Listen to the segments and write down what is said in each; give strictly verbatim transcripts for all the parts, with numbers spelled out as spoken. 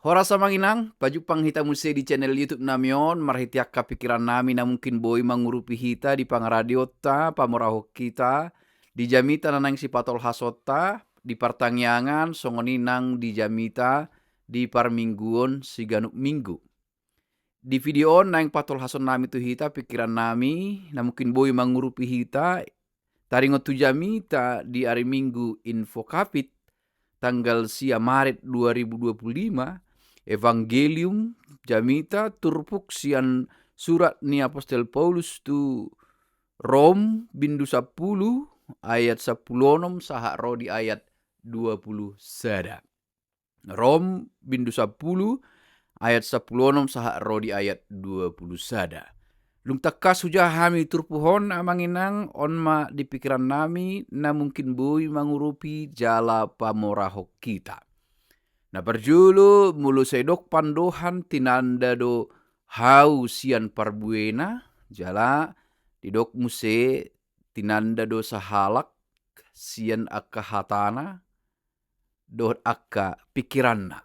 Horas amang inang, pajumpang hita muse di channel YouTube nami on, marhite angka pikiran nami na mungkin boi mangurupi hita di pangaradionta, pamorahon hita, di jamita na naeng sipatolhasonta, di partangiangan, songon i nang di jamita, di parmingguon siganup minggu. Di video on naeng patolhason nami tu hita pikiran nami, na mungkin boi mangurupi hita, taringot tu jamita di ari Minggu Invocavit, tanggal sia Maret dua ribu dua puluh lima, Evangelium jamita turpuk sian surat ni Apostel Paulus tu Rom bindu sampulu ayat sampulu onom sahat ro di ayat dua puluh sada. Rom bindu sampulu ayat sampulu onom sahat ro di ayat dua puluh sada. Dung tangkas hujaha hami turpuk on amang inang, on ma di pikiran nami na mungkin boi mangurupi jala pamorahon hita. Na parjolo, molo sai didok pandohan tinanda do hau sian parbuena, jala didok muse tinanda do sahalak sian angka hatana dohot angka pikiranna.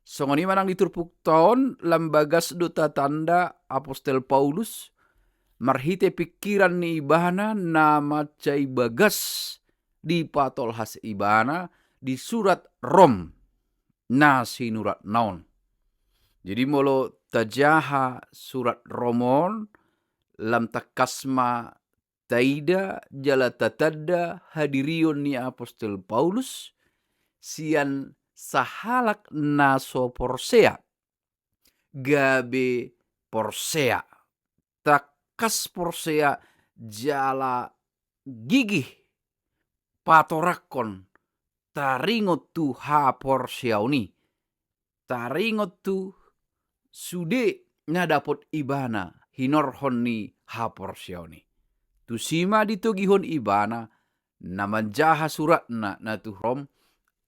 Songon i ma nang di turpukta on, lam bagas do tatanda Apostel Paulus marhite pikiran ni ibana na mansai bagas dipatolhas ibana di surat Rom na sinuratna on. Jadi molo tajaha surat Rom on, lam tangkas ma taida jala tatanda hadirion ni Apostel Paulus sian sahalak na so porsea gabe porsea, tangkas porsea jala gigih patoranghon taringot tu haporseaon i, taringot tu sude na dapot ibana hinorhon ni haporseaon i. Tusi ma ditogihon ibana na manjaha suratna na tu Rom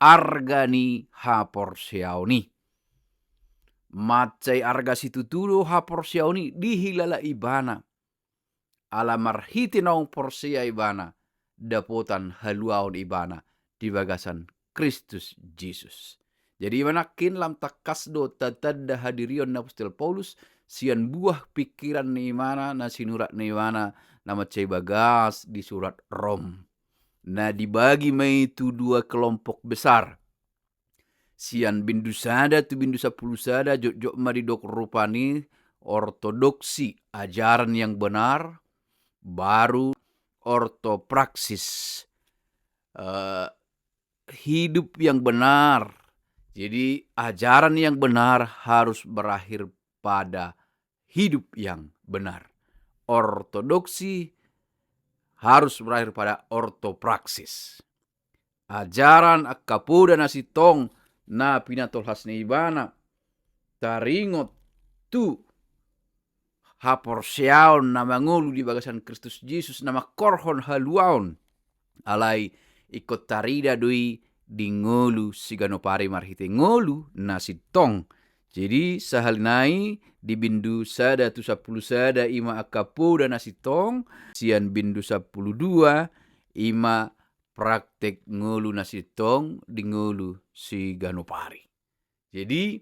arga ni haporseaon i. Mansai arga situtu do haporseaon i dihilala ibana. Ala marhite naung porsea ibana, dapotan haluaon ibana di bagasan Kristus Jesus. Jadi ima nangkin lam tangkas do tatanda hadirion ni Apostel Paulus sian buah pikiran ni ibana na sinurat ni ibana na mansai bagas di surat Rom, na dibagi ma i tu dua kelompok besar. Sian bindu sada tu bindu sampulu sada jotjot ma didok rupani ortodoksi, ajaran yang benar, baru ortopraksis, eh, hidup yang benar. Jadi ajaran yang benar harus berakhir pada hidup yang benar. Ortodoksi harus berakhir pada ortopraksis. Ajaran angka poda na sintong na pinatolhas ni ibana taringot tu haporseaon na mangolu di bagasan Kristus Jesus na mangkorhon haluaon. Alai ingkon tarida do i di ngolu siganup ari marhite ngolu na sintong. Jadi sahali nai di bindu sada tu sampulu sada ima angka poda na sintong, sian bindu sampulu dua ima praktek ngolu na sintong di ngolu siganup ari. Jadi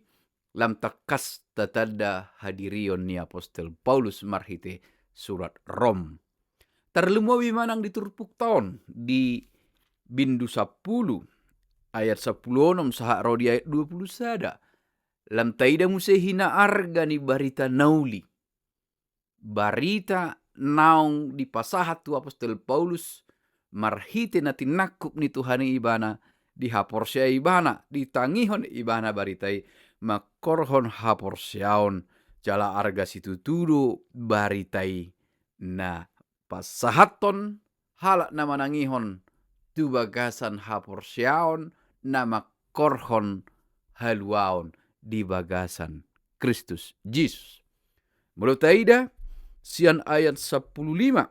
lam tangkas tatanda hadirion ni Apostel Paulus marhite surat Rom. Tarlumobi ma nang di turpukta on di bindu sampulu ayat sampulu onom sahat ro di ayat dua puluh sada. Lam taida muse hinaarga ni barita na uli. Barita naung dipasahat tu Apostel Paulus marhite na tinangkup ni Tuhan i ibana, dihaporseai ibana, ditangihon ibana barita i, mangkorhon haporseaon, jala arga situtu do barita i na pasahathon halak na manangihon tu bagasan haporseaon na mangkorhon haluaon di bagasan Kristus Jesus. Molo taida sian ayat sampulu lima,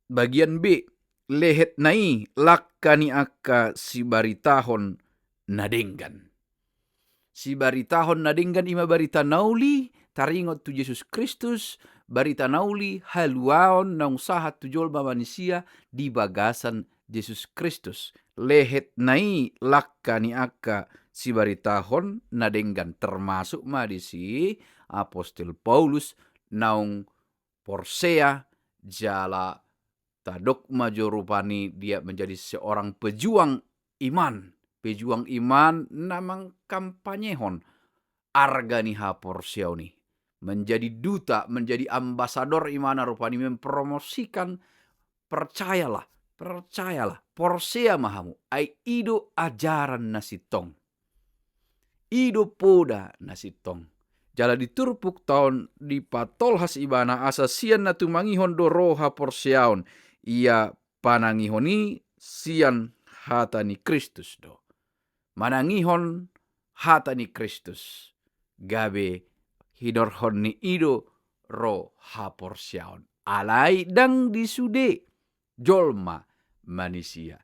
bagian B, lehetna i langka ni angka sibaritahon na denggan. Sibaritahon na denggan ima barita na uli taringot tu Jesus Kristus, barita na uli haluaon naung sahat tu jolma manisia di bagasan Jesus Kristus. Lehetna i langka ni angka sibaritahon na denggan, termasuk ma disi Apostel Paulus naung porsea jala tadok ma jo rupani dia menjadi seorang pejuang iman, pejuang iman na mangkampanyehon arga ni haporseaon i, menjadi duta, menjadi ambasador, imana rupani mempromosikan, percayalah, percayalah, porsea ma hamu, ai i do ajaran na sintong. I do poda na sintong. Jala di turpukta on dipatolhas ibana asa sian na tumangihon do ro haporseaon, ia panangihon i sian hata ni Kristus do. Manangihon hata ni Kristus, gabe hinorhon ni i do ro haporseaon. Alai ndang di sude jolma manisia.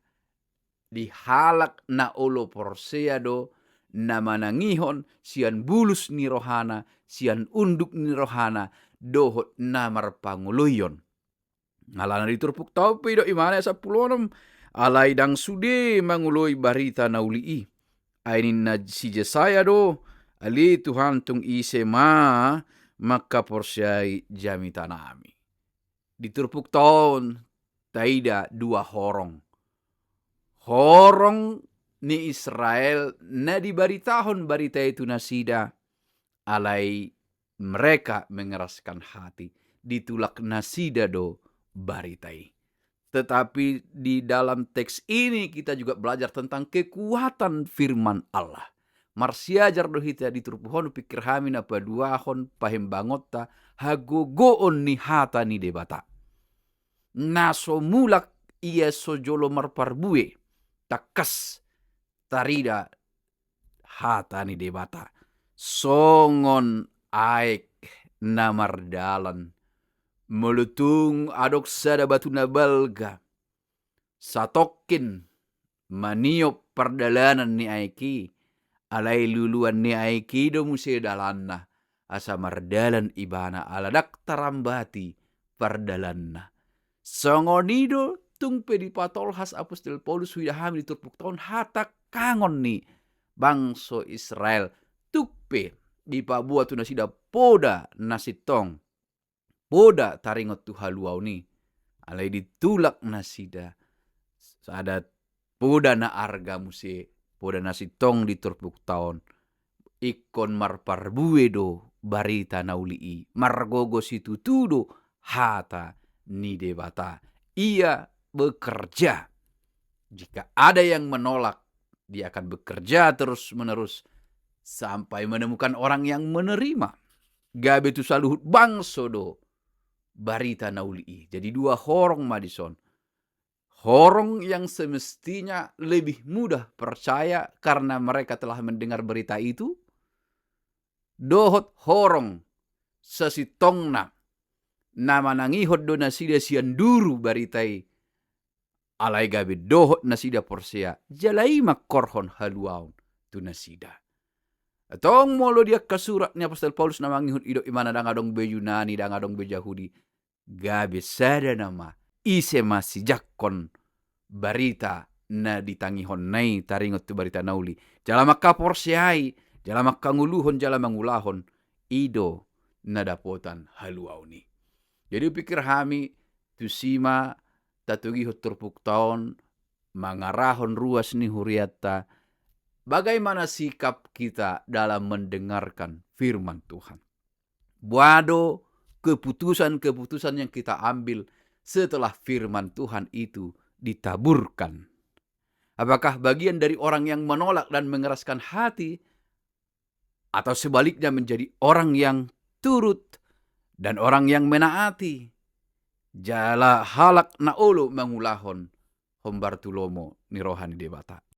Di halak na olo porsea do na manangihon sian bulus ni rohana, sian unduk ni rohana, dohot na marpangoloion. Alana di turpukta on pe didok ibana, ayat sampulu onom, alai ndang sude mangoloi barita na uli i. Ai ninna si Jesaya do, ale Tuhan, tung ise ma mangkaporseai jamitanami. Di turpukta on taida dua horong. Horong ni Israel na dibaritahon barita i tu nasida, alai mereka mengeraskan hati, ditulak nasida do barita i. Tetapi di dalam teks ini kita juga belajar tentang kekuatan firman Allah. Marsiajar do hita di turpuk on, pikir hami na paduahon pahembangonta, hagogoon ni hata ni Debata. Na so mulak ia so jolo marparbue, tangkas tarida hata ni Debata songon aek na mardalan. Molo tung adong sada batu na balga, satongkin maniop pardalanan ni aek i, alai luluan ni aek i do muse dalanna, asa mardalan ibana ala ndang tarambati pardalanna. Songon i do tung pe dipatolhas Apostel Paulus huida hami di turpukta on hatangkangon ni bangso Israel, tung pe dipaboa tu nasida poda na sintong, poda taringot tu haluaon i, alai ditulak nasida sada poda na arga muse, poda na sintong di turpukta on. Ingkon marparbue do barita na uli i, margogo situtu do hata ni Debata. Ia bekerja. Jika ada yang menolak, dia akan bekerja terus-menerus sampai menemukan orang yang menerima. Gabe tu saluhut bangso do barita na uli i. Jadi dua horong ma dison. Horong yang semestinya lebih mudah percaya karena mereka telah mendengar berita itu, dohot horong sasintongna na manangihon do nasida sian duru barita i, alai gabe dohot nasida porsea, jala i mangkorhon haluaon tu nasida. Antong molo di angka surat ni Apostel Paulus na mangihut, didok ibana ndang adong be Junani, ndang adong be Jahudi, gabe sada nama, ise ma sijangkon barita na ditangihonna i taringot tu barita na uli, jala mangkaporseai, jala mangkangoluhon, jala mangulahon, i do na dapotan haluaon i. Jadi hupikir hami, tusi ma tatogihon turpukta on mangarahon ruas ni hurianta, bagaimana sikap kita dalam mendengarkan firman Tuhan. Boha do keputusan-keputusan yang kita ambil setelah firman Tuhan itu ditaburkan? Apakah bagian dari orang yang menolak dan mengeraskan hati, atau sebaliknya menjadi orang yang turut dan orang yang menaati, jala halak na olo mangulahon hombar tu lomo ni roha ni Debata?